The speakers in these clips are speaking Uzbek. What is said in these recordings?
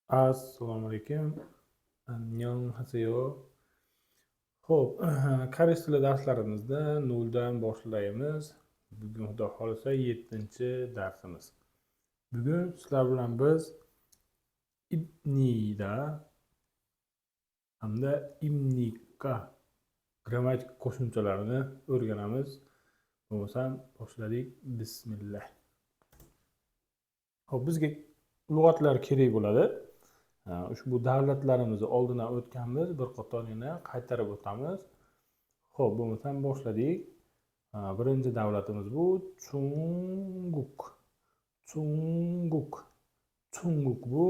Assalomu alaykum. Annyeonghaseyo. Xo'p, koreys tili darslarimizda noldan boshlaymiz. Bugun Xudo xohlasa 7-darsimiz. Bugun sizlar bilan biz ibnida hamda imnika grammatik qo'shimchalarini o'rganamiz. Bo'lmasam boshladik. Bismillah. Xo'p, bizga lug'atlar kerak bo'ladi. Ushbu davlatlarimizni oldindan o'tganmiz, bir qator yana qaytarib o'tamiz. Xo'p, bo'lmasam boshladik. Birinchi davlatimiz bu Chunguk. Chunguk. Chunguk bu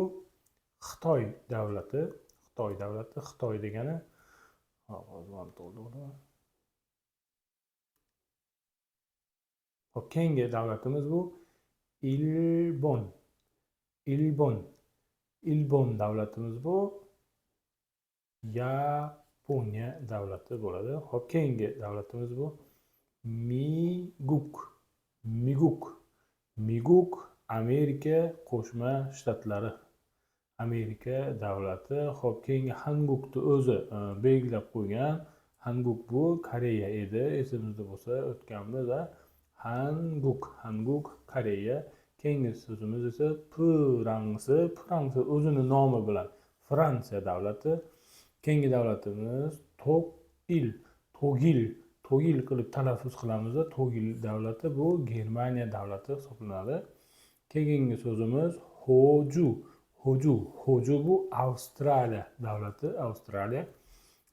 Xitoy davlati. Xitoy davlati, Xitoy degani. Xo'p, keyingi davlatimiz bu Ilbon. Ilbon. Ilbon davlatimiz bu Yaponiya davlati bo'ladi. Xo'p, keyingi davlatimiz bu Miguk. Miguk. Miguk Amerika Qo'shma Shtatlari. Amerika davlati. Xo'p, keyingi Hangukni o'zi belgilab qo'ygan. Hanguk bu Koreya edi. Esimizda bo'lsa o'tganmiz. Hanguk, Hanguk Koreya. Keyingi so'zimiz esa Pransi. Pransi o'zini nomi bilan Fransiya davlati. Keyingi davlatimiz Togil. Togil, Togil qilib talaffuz qilamiz. Togil davlati bu Germaniya davlati hisoblanadi. Keyingi so'zimiz Hoju. Hoju, Hoju bu Avstraliya davlati, Avstraliya.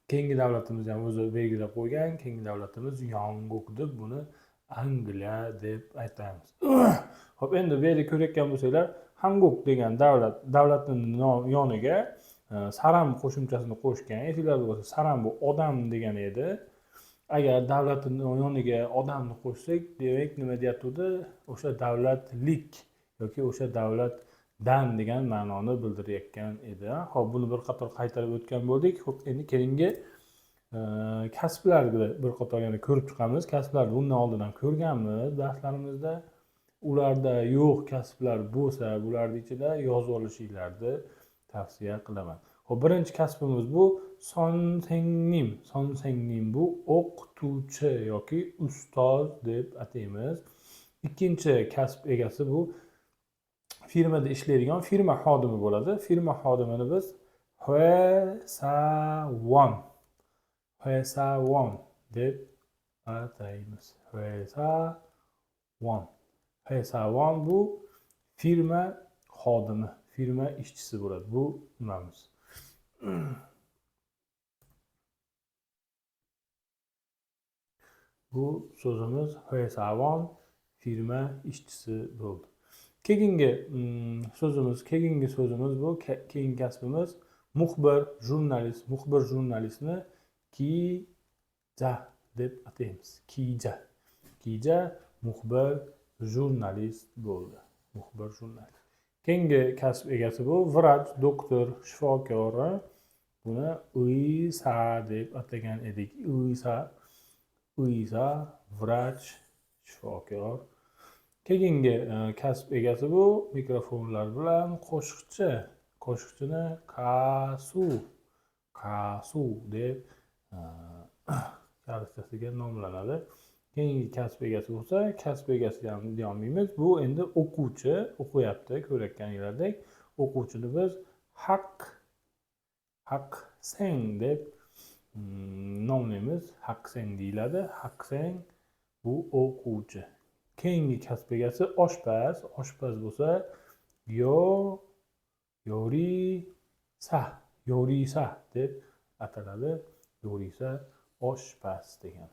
Keyingi davlatimiz ham o'zi belgilab qo'ygan. Keyingi davlatimiz Yonguk deb buni Angliya deb aytamiz. Xo'p, endi bu yerda ko'rayotgan bo'lsanglar, Hanguk degan davlat, davlatning yoniga saram qo'shimchasini qo'shgan. Esinglarda bo'lsa, saram bu odam degani edi. Agar davlatning yoniga odamni qo'shsak, demak nima deyatdi? O'sha davlatlik yoki o'sha davlatdan degan ma'noni bildirayotgan edi. Xo'p, buni bir qator qaytarib o'tgan bo'ldik. Xo'p, endi keyingi kasblarni bir qator yana ko'rib chiqamiz. Kasblarni bundan oldin ham ko'rganmiz darslarimizda. Ularda yo'q kasblar bo'lsa, bularning ichida yozib olishinglarni tavsiya qilaman. Xo'p, birinchi kasbimiz bu sonsengnim. Sonsengnim bu o'qituvchi yoki ustoz deb ataymiz. Ikkinchi kasb egasi bu firmada ishlaydigan firma xodimi bo'ladi. Firma xodimini biz huesawon, huesawon deb ataymiz. Huesawon. Huesawon bu firma xodimi, firma ishchisi bo'ladi. Bu nimamiz? Bu so'zimiz huesawon firma ishchisi bo'ldi. Keyingi so'zimiz, keyingi so'zimiz bu keyingi kasbimiz muxbir, jurnalist. Muxbir jurnalistni kija deb ataymiz. Kija. Kija muxbir jurnalist bo'ldi. Muxbir jurnalist. Keyingi kasb egasi bu vrach, doktor, shifokor. Buni uysa deb atagan edik. Uysa, uysa vrach, shifokor. Keyingi kasb egasi bu mikrofonlar bilan qo'shiqchi. Qo'shiqchini kasu, kasu deb koreschasiga nomlanadi. Keyingi kasb egasi bo'lsa, kasb egasi ham deya olmaymiz. Bu endi o'quvchi, o'qiyapti, ko'rayotganinglardek. O'quvchini biz haqseng deb nomlaymiz. Haqseng deyiladi. Haqseng bu o'quvchi. Keyingi kasb egasi oshpaz. Oshpaz bo'lsa yorisa, yorisa deb ataladi. Yorisa oshpaz degan.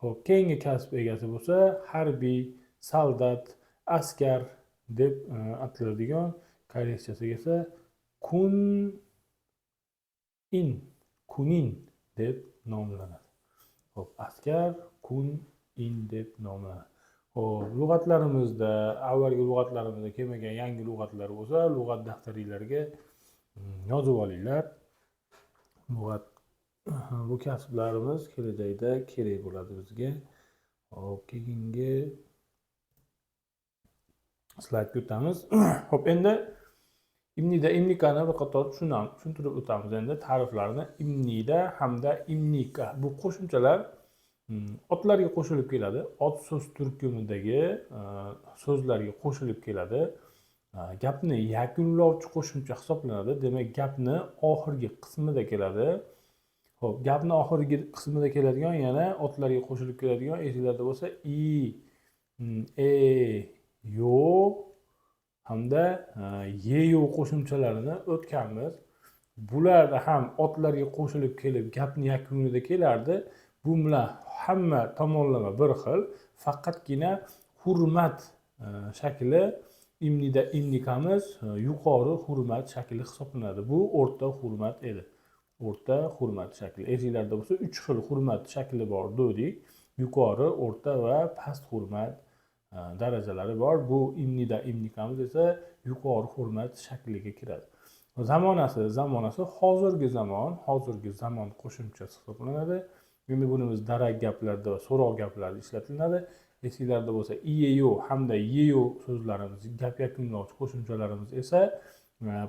Xo'p, keyingi kasb egasi bo'lsa harbiy, soldat, askar deb ataladigan koreschasiga esa kun-in, kunin deb nomlanadi. Xo'p, askar kun-in deb nomlanadi. Xo'p, lug'atlarimizda, avvalgi lug'atlarimizda kelmagan yangi lug'atlar bo'lsa, lug'at daftaringlarga yozib olinglar. Lug'at bu kasblarimiz kelajakda kerak bo'ladi bizga. Xo'p, keyingi slaydga o'tamiz. Xo'p, endi Имнида, имникani bir qator tushuntirib o'tamiz endi ta'riflarini. Имнида hamda имника bu qo'shimchalar otlarga qo'shilib keladi. Ot so'z turkumidagi so'zlarga qo'shilib keladi. Gapni yakunlovchi qo'shimcha hisoblanadi. Demak, gapni oxirgi qismida keladi. Xo'p, gapni oxirgi qismida keladigan, yana otlarga qo'shilib keladigan, esinglarda bo'lsa, и, э, ё hamda её qo'shimchalarini o'tganmiz. Bularda ham otlarga qo'shilib kelib, gapni yakunida kelardi. Bu bilan hamma tomonlama bir xil, faqatgina hurmat shakli имнида, имникamiz yuqori hurmat shakli hisoblanadi. Bu o'rta hurmat edi. O'rta hurmat shakli. Esinglarda bo'lsa, uch xil hurmat shakli bor dedik. Yuqori, o'rta va past hurmat darajalari bor. Bu имнида, имникamiz esa yuqori hurmat shakliga kiradi. Zamonasi hozirgi zamon, hozirgi zamon qo'shimchasi hisoblanadi. Endi buni biz darak gaplarda va so'roq gaplarda ishlatiladi. Esinglarda bo'lsa, иеё hamda её so'zlarimiz, gap yakunlovchi qo'shimchalarimiz esa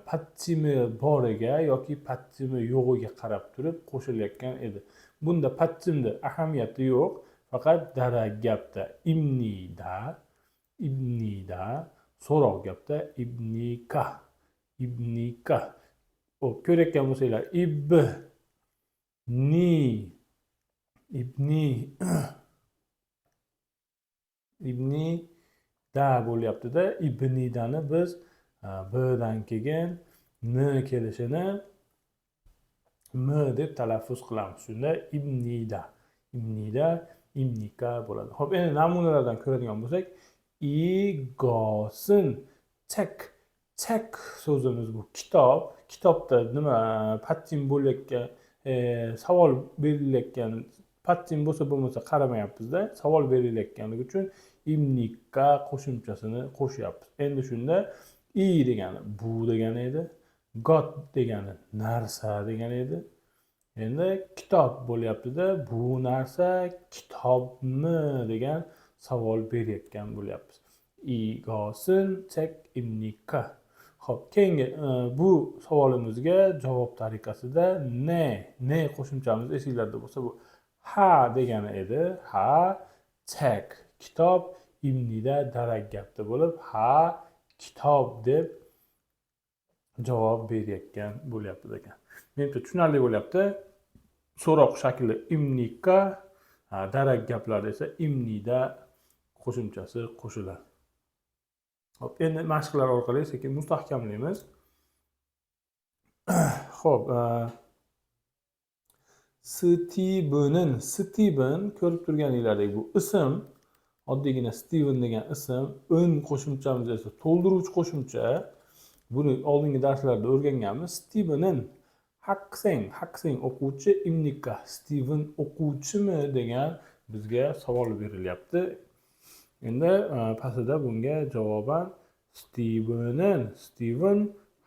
받침i boriga yoki 받침i yo'g'iga qarab turib qo'shilayotgan edi. Bunda 받침ni ahamiyati yo'q, faqat darak gapda имнида, имнида, so'roq gapda имника, имника. Xo'p, ko'rayotgan bo'lsanglar, иб, ни, ибни, ибнида bo'lyaptida. Ибнидani biz bdan keyin n kelishini m deb talaffuz qilamiz. Shunda имнида, имнида, имника bo'ladi. Xo'p, endi namunalardan ko'radigan bo'lsak, 이것은 책, 책 so'zimiz bu kitob. Kitobda nima 받침 bo'layotgan, savol berilayotgan, 받침 bo'lsa bo'lmasa qaramayapmizda, savol berilayotganligi uchun имника qo'shimchasini qo'shyapmiz. Endi shunda 이 degani bu degani edi, 것 degani narsa degani edi. Endi kitob bo'lyaptida, bu narsa kitobmi degan savol berayotgan bo'lyapmiz. 이것은 책입니까? Xo'p, keyingi bu savolimizga javob tariqasida 네, 네 qo'shimchamiz esinglarda bo'lsa, bu ha degani edi. Ha, 책 kitob, 입니다 darak gapda bo'lib, ha, kitob deb javob berayotgan bo'lyapti ekan. Menimcha, tushunarli bo'lyapti. So'roq shakli имника, darak gaplarda esa имнида qo'shimchasi qo'shiladi. Xo'p, endi mashqlar orqali sekin mustahkamlaymiz. Xo'p, Stiven'in, Stiven ko'rib turganinglardek bu ism, oddiygina Steven degan ism, ın qo'shimchamiz esa to'ldiruvchi qo'shimcha. Buni oldingi darslarda o'rganganmiz. Steven'in 학생, 학생 o'quvchi, 입니까, Steven o'quvchimi degan bizga savol berilyapti. Endi pastida bunga javoban Steven'in, Steven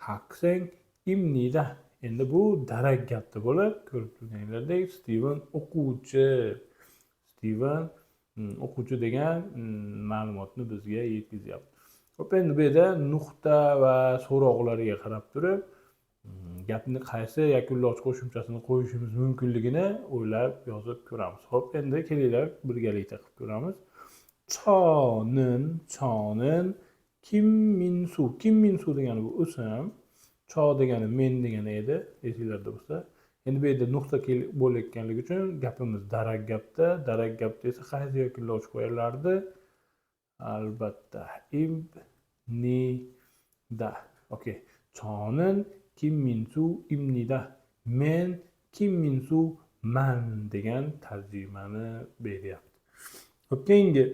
학생입니다. Endi bu darak gapda bo'lib, ko'rib turganinglardek, Steven o'quvchi. Steven o'quvchi degan ma'lumotni bizga yetkazyapti. Xo'p, endi bu yerda nuqta va so'roqlarga qarab turib, gapni qaysi yakunlovchi qo'shimchasini qo'yishimiz mumkinligini o'ylab yozib ko'ramiz. Xo'p, endi kelinglar, birgalikda qilib ko'ramiz. 저는, 저는 Kim Minsu, Kim Minsu degani bu ism, 저 degani men degani edi, esinglarda bo'lsa. Endi bu yerda nuqta bo'layotganligi uchun gapimiz darak gapda, darak gapda esa qaysi yakunlovchi qo'yilardi? Albatta, 입니다. Okey. 저는 김민수입니다. Men Kim Minsuman degan tarjimani beryapti. Xo'p, keyingi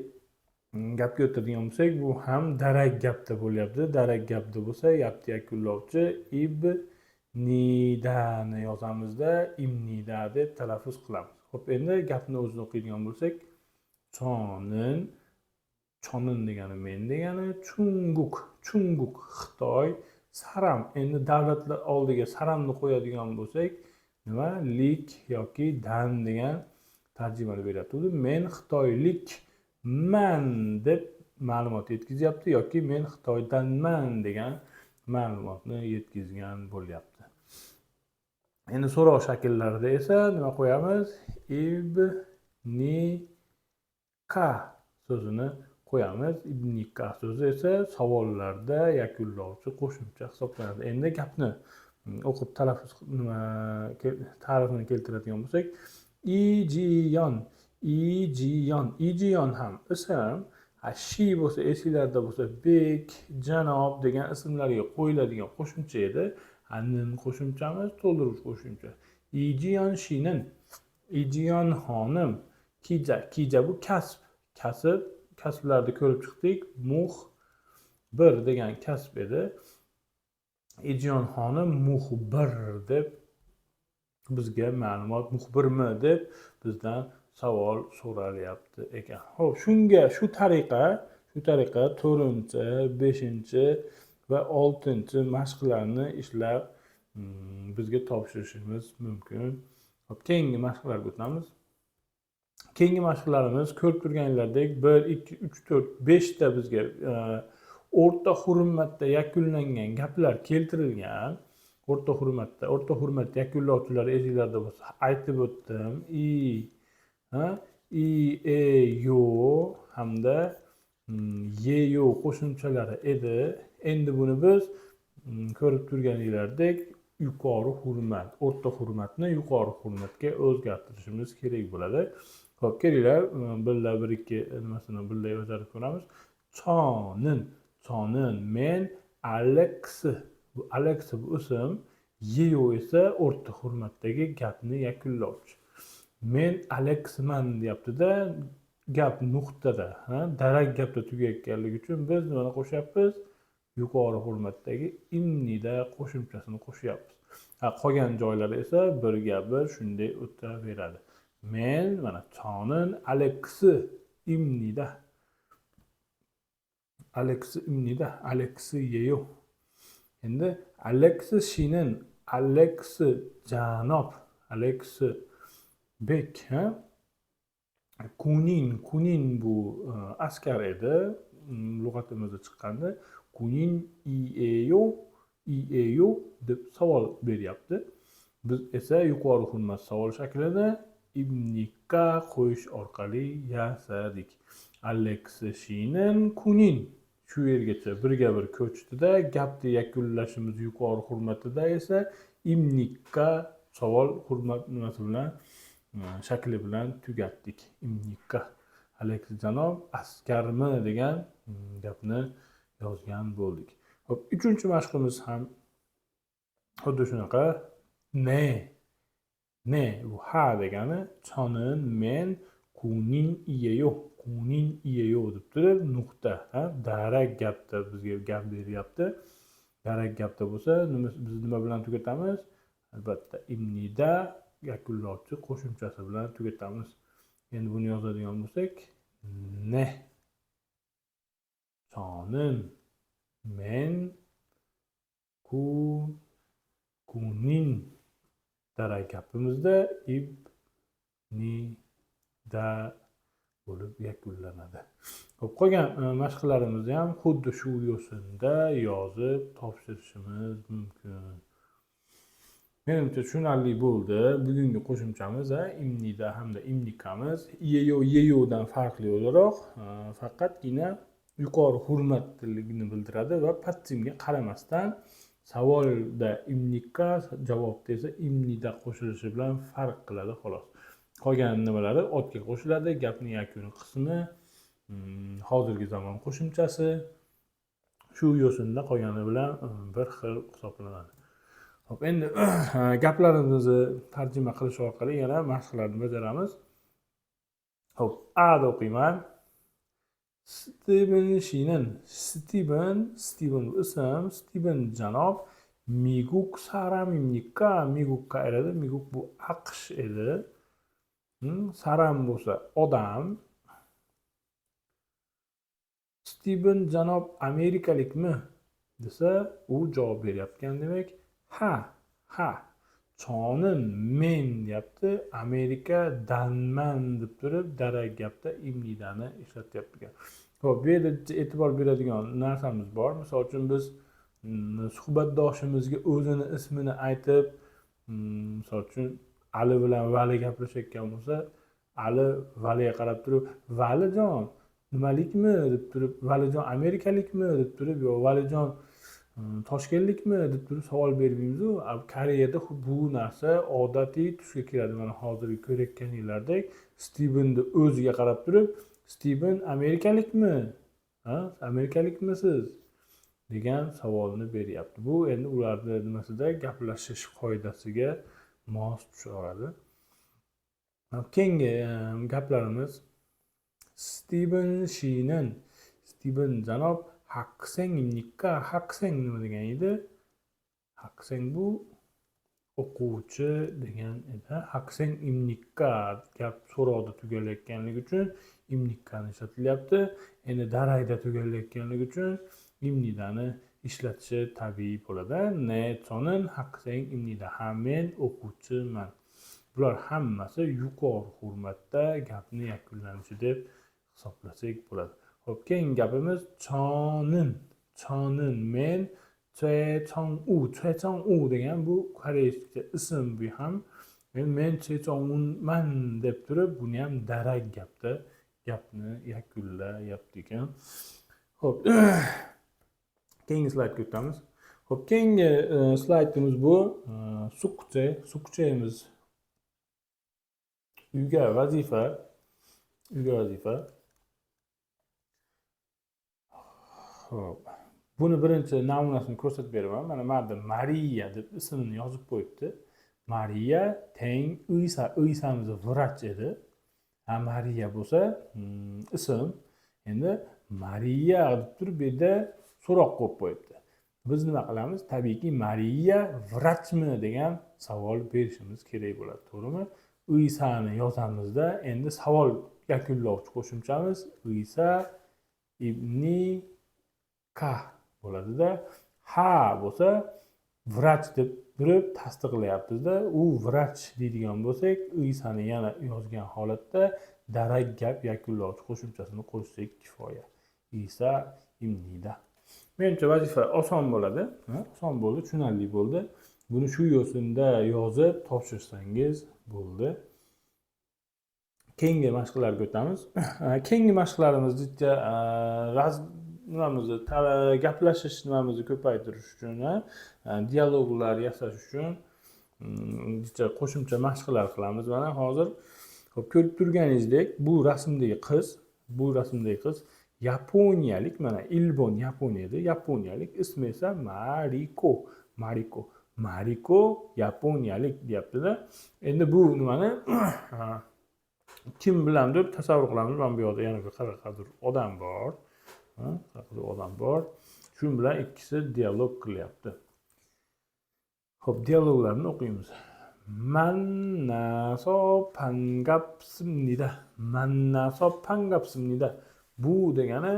gapga o'tadigan bo'lsak, bu ham darak gapda bo'lyapti. Darak gapda bo'lsa, gapni yakunlovchi 입니다ni yozamizda, 입니다 deb talaffuz qilamiz. Xo'p, endi gapni o'zini o'qiydigan bo'lsak, 저는, 저는 degani men degani, 중국, 중국 Xitoy, 사람. Endi davlatlar oldiga 사람ni qo'yadigan bo'lsak, nima? Lik yoki dan degan tarjimani beryapti. Men xitoylikman deb ma'lumot yetkazyapti yoki men Xitoydanman degan ma'lumotni yetkazgan bo'lyapti. Endi so'rov shakllarida esa nima qo'yamiz? Ibnika so'zini qo'yamiz. Ibnika so'zi esa savollarda yakunlovchi qo'shimcha hisoblanadi. Endi gapni o'qib talaffuz nima ta'rifini keltiradigan bo'lsak, Ijiyon, Ijiyon, Ijiyon ham ism, shi bo'lsa esinglarda bo'lsa bek, janob degan ismlarga qo'yiladigan qo'shimcha edi. Nin qo'shimchamiz to'ldiruvchi qo'shimcha. Ijiyon shinin, Ijiyon xonim, kija, kija bu kasb, kasb, kasblarni ko'rib chiqdik. Muxbir degan kasb edi. Ijiyon xonim muxbir deb bizga ma'lumot, muxbirmi deb bizdan savol so'ralyapti ekan. Xo'p, shunga shu tariqa 4-chi, 5-chi va 6-chi mashqlarni ishlab bizga topshirishimiz mumkin. Xo'p, keyingi mashqlarga o'tamiz. Keyingi mashqlarimiz ko'rib turganlaridek 1, 2, 3, 4, 5 ta bizga o'rta hurmatda yakunlangan gaplar keltirilgan. O'rta hurmatda, o'rta hurmat yakunlovchilari esinglarda bo'lsa aytib o'tdim. I, ha, i, e, yo hamda ye, yo qo'shimchalari edi. Endi buni biz ko'rib turganinglardek yuqori hurmat, o'rta hurmatni yuqori hurmatga o'zgartirishimiz kerak bo'ladi. Xo'p, kelinglar, birla bir ikki nimasini birga bajarib ko'ramiz. Chonin, chonin, men Alex, bu Alex bu ism, yeyo esa o'rta hurmatdagi gapni yakunlovchi. Men Alexman deyapti-da, gap nuqtada, ha, darak gapda tugayotganligi uchun biz nimani qo'shyapmiz? Yuqori hurmatdagi imnida qo'shimchasini qo'shyapmiz. Ha, qolgan joylari esa birga bir shunday o'taveradi. Men mana chonin Alexi imnida. Alexi imnida, Alexi yeyo. Endi Alexi shinin, Alexi janob, Alexi bek, ha? Kunin, kunin bu askar edi, lug'atimizda chiqqanda kunin ieyo, ieyo deb savol beryapti. Biz esa yuqori hurmat savol shaklida ibnika qo'yish orqali yasadik. Alexi shinin kunin shu yergacha birga bir ko'chdida, gapni yakunlashimiz yuqori hurmatida esa imnikka savol hurmat nimasi bilan shakli bilan tugatdik. Imnikka Alex janob askarmi degan gapni yozgan bo'ldik. Xo'p, uchinchi mashqimiz ham xuddi shunaqa. Ne, ne bu ha degani, chonin men kunin iyeyo, kunin iyeyo deb turib nuqta, ha, darak gapda bizga gap beryapti. Darak gapda bo'lsa nima, biz nima bilan tugatamiz? Albatta imnida yakunlovchi qo'shimchasi bilan tugatamiz. Endi buni yozadigan bo'lsak, ne chonin men kunin darak gapimizda ibnida bo'lib yakunlanadi. Xo'p, qolgan mashqlarimizni ham xuddi shu yo'sinda yozib topshirishimiz mumkin. Menimcha tushunarli bo'ldi. Bugungi qo'shimchamiz imnida hamda imnikamiz yeyo yeyodan farqli o'laroq, faqatgina yuqori hurmatligini bildiradi va patsimga qaramasdan savolda imnika, javobda esa imnida qo'shilishi bilan farq qiladi xolos. Qolgan nimalari otga qo'shiladi, gapning yakuniy qismi, hozirgi zamon qo'shimchasi shu yo'sinda qolgani bilan bir xil hisoblanadi. Xo'p, endi gaplarimizni tarjima qilish orqali yana mashqlarni bajaramiz. Xo'p, A da o'qiyman. Steven shinin, Steven, Steven bu ism, Steven janob, Miguk saramimnika, Miguk qayerda? Miguk bu AQSh edi. Saram bo'lsa odam. Steven janob amerikalikmi desa, u javob beryapti demak, ha, ha. Chonin men deyapti, Amerikadanman deb turib darak gapda imnidani ishlatyapti. Xo'p, bu yerda e'tibor beradigan narsamiz bor. Misol uchun biz Suhbatdoshimizga o'zini ismini aytib, misol uchun Ali bilan Vali gaplashayotgan bo'lsa, Ali Valiga qarab turib, Valijon nimalikmi deb turib, Valijon amerikalikmi deb turib, yo Valijon toshkentlikmi deb turib savol bermaymizu. Koreyada bu narsa odatiy tusga kiradi. Mana hozirgi ko'rayotganinglardek Stivenni o'ziga qarab turib, Stiven amerikalikmi? Ha, amerikalikmisiz? Degan savolni beryapti. Bu endi ularni nimasida gaplashish qoidasiga mos tusha. Keyingi gaplarimiz Stiven 씨는, Stiven janob 학생입니까? 학생 nima degan edi? 학생 bu o'quvchi degan edi. 학생입니까 gap so'roqda tugallayotganligi uchun 입니까ni ishlatilyapti. Endi darakda tugallayotganligi uchun 입니다ni ishlatishi tabiiy bo'ladi. 네, 저는 학생입니다. Ha, men o'quvchiman. Bular hammasi yuqori hurmatda gapni yakunlanishi deb hisoblasak bo'ladi. Xo'p, keyingi gapimiz 저는, 저는 men, Choi Choi U degan bu koreyscha ism bu ham. Men Choi Chong-unman deb turib, buni ham darak gapda gapni yakunlayapti ekan. Xo'p, keyingi slaydga o'tamiz. Xo'p, keyingi slaydimiz bu 숙제, 숙제miz uyga vazifa, uyga vazifa. Xo'p, buni birinchi namunasini ko'rsatib beraman. Mana bu yerda Mariya deb ismini yozib qo'yibdi. Mariya teng 의사, 의사miz vrach edi. Ha, Mariya bo'lsa ism. Endi Mariya deb turib bu yerda so'roq qo'yib qo'yibdi. Biz nima qilamiz? Tabiiyki, Mariya vrachmi degan savol berishimiz kerak bo'ladi, to'g'rimi? 의사ni yozamizda, endi savol yakunlovchi qo'shimchamiz 의사 입니까 bo'ladida, ha bo'lsa vrach deb turib tasdiqlayapmizda, u vrach deydigan bo'lsak, 의사ni yana yozgan holatda darak gap yakunlovchi qo'shimchasini qo'shsak kifoya. 의사 입니다. Menimcha, vazifa oson bo'ladi. Oson bo'ldi, tushunarli bo'ldi. Buni shu yo'sinda yozib topshirsangiz bo'ldi. Keyingi mashqlarga o'tamiz. Keyingi mashqlarimiz bitta nimamizni, gaplashish nimamizni ko'paytirish uchun, dialoglar yasash uchun bitta qo'shimcha mashqlar qilamiz. Mana hozir, xo'p, ko'rib turganingizdek, bu rasmdagi qiz yaponiyalik, mana 일본 Yaponiyada, yaponiyalik, ismi esa Mariko, Mariko, Mariko yaponiyalik deyaptida. Endi bu nimani kim bilandir tasavvur qilamiz. Mana bu yoqda yana bir qanaqadir odam bor, qanaqadir odam bor. Shu bilan ikkisi dialog qilyapti. Xo'p, dialoglarni o'qiymiz. 만나서 반갑습니다. 만나서 반갑습니다. Bu degani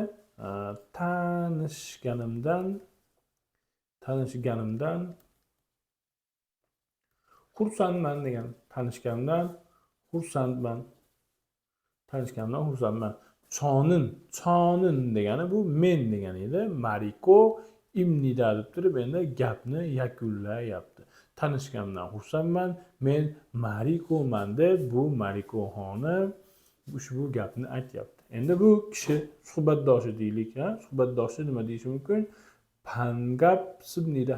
tanishganimdan xursandman degan, tanishganimdan xursandman, tanishganimdan xursandman. 저는, 저는 degani bu men degani edi. Mariko 입니다 deb turib endi gapni yakunlayapti. Tanishganimdan xursandman, men Marikoman deb bu Mariko xonim ushbu gapni aytyapti. Endi bu kishi suhbatdoshi deylik, ha, suhbatdoshi nima deyishi mumkin? 반갑습니다.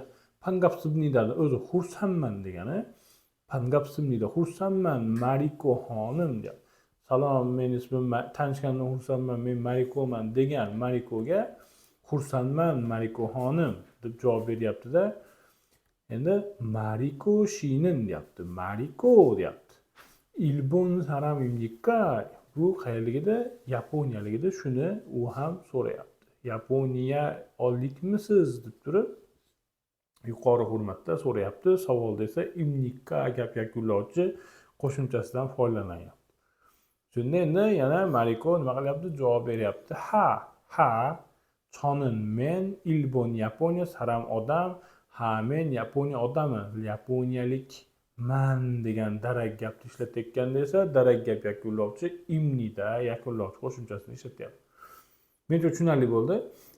반갑습니다는 o'zi xursandman degani. 반갑습니다, xursandman, Mariko xonim deyapti. Salom, meni ismim, tanishganimdan xursandman, men Marikoman degan Marikoga xursandman, Mariko xonim deb javob beryaptida. Endi Mariko 씨는 deyapti, Mariko deyapti. 일본 사람입니까? Bu qayerligida? Yaponiyaligida. Shuni u ham so'rayapti, Yaponiya olikmisiz deb turib yuqori hurmatda so'rayapti. Savolda esa 입니까 gap yakunlovchi qo'shimchasidan foydalanyapti. Shunda endi yana Mariko nima qilyapti? Javob beryapti. Ha, ha, 저는 men, 일본 Yaponiya, 사람 odam, ha, men Yaponiya odami, yaponiyalikman degan darak gapni ishlatayotganda esa darak gap yakunlovchi 입니다 yakunlovchi qo'shimchasini ishlatyapti. Menimcha, tushunarli bo'ldi.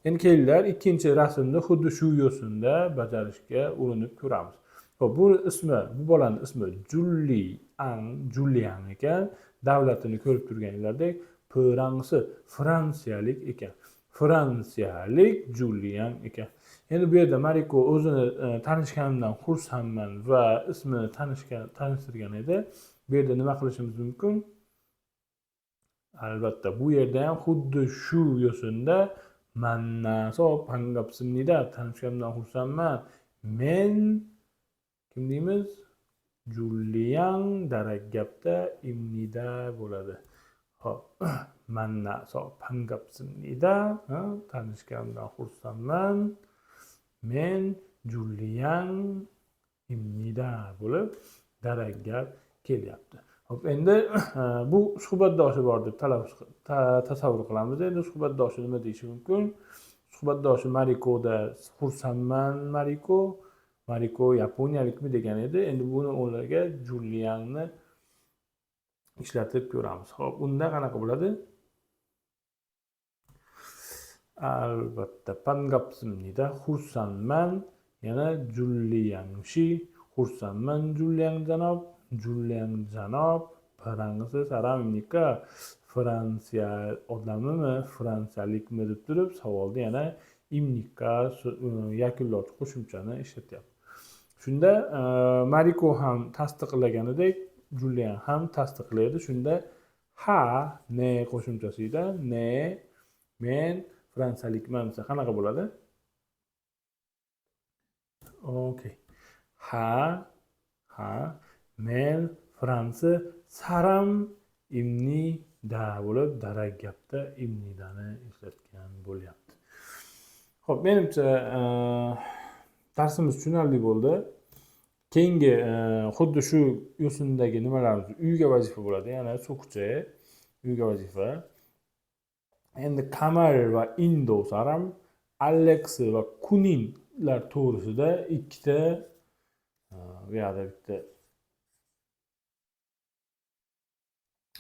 Endi kelinglar, ikkinchi rasmni xuddi shu yo'sinda bajarishga urinib ko'ramiz. Xo'p, bu ismi, bu bolani ismi Julian, Julian ekan. Davlatini ko'rib turganinglardek, Fransi, fransiyalik ekan. Fransiyalik Julian ekan. Endi bu yerda Mariko o'zini tanishganimdan xursandman va ismini tanishtirgan edi. Bu yerda nima qilishimiz mumkin? Albatta, bu yerda ham xuddi shu yo'sinda 만나서 반갑습니다. Tanishganimdan xursandman. Men kim deymiz? Julian darak gapda им니다 bo'ladi. Xo'p, 만나서 반갑습니다. Tanishganimdan xursandman. Men Julian им니다 bo'lib darak gap kelyapti. Xo'p, endi bu suhbatdoshi bor deb tasavvur qilamiz. Endi suhbatdoshi nima deyishi mumkin? Suhbatdoshi Marikoda xursandman Mariko, Mariko yaponiyalikmi degan edi. Endi buni o'rniga Julianni ishlatib ko'ramiz. Xo'p, unda qanaqa bo'ladi? Albatta, 반갑습니다. Xursandman. Yana Julianshi, xursandman Julian janob, Julian janob, Fransiya 사람입니까? Fransiya odamimi, fransiyalikmi deb turib savolda yana им니까 yakunlovchi qo'shimchani ishlatyapti. Shunda Mariko ham tasdiqlaganidek, Julian ham tasdiqlaydi. Shunda ha, 네 qo'shimchasida 네, men fransiyalikman desa qanaqa bo'ladi? Okey. Ha, ha, men Fransiya 사람입니다 bo'lib darak gapda им니다ni ishlatgan bo'lyapti. Xo'p, menimcha darsimiz tushunarli bo'ldi. Keyingi xuddi shu yo'sindagi nimalarimiz uyga vazifa bo'ladi, ya'ni 숙제 uyga vazifa. Endi Kamal va Indo 사람, Alex va Kuninlar to'g'risida ikkita bu yoqda bitta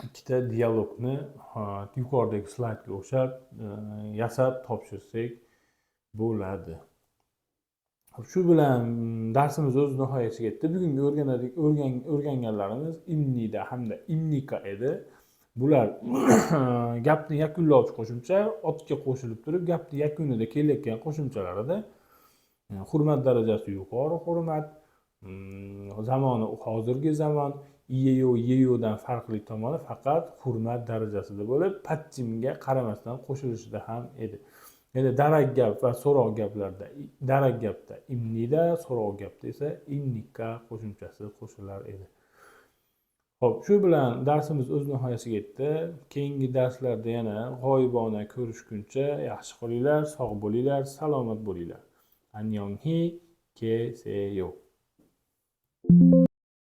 ikkita dialogni yuqoridagi slaydga o'xshab yasab topshirsak bo'ladi. Shu bilan darsimiz o'z nihoyasiga yetdi. Bugungi o'rganganlarimiz им니다 hamda им니까 edi. Bular gapni yakunlovchi qo'shimcha, otga qo'shilib turib gapni yakunida kelayotgan qo'shimchalar edi. Hurmat darajasi yuqori hurmat, zamoni hozirgi zamon, 예요 예요dan farqli tomoni faqat hurmat darajasida bo'lib, 받침ga qaramasdan qo'shilishida ham edi. Endi darak gap va so'roq gaplarda darak gapda им니다, so'roq gapda esa им니까 qo'shimchasi qo'shilar edi. Xo'p, shu bilan darsimiz o'z nihoyasiga yetdi. Keyingi darslarda yana g'oyibona ko'rishguncha yaxshi qolinglar, sog' bo'linglar, salomat bo'linglar. 안녕히 계세요.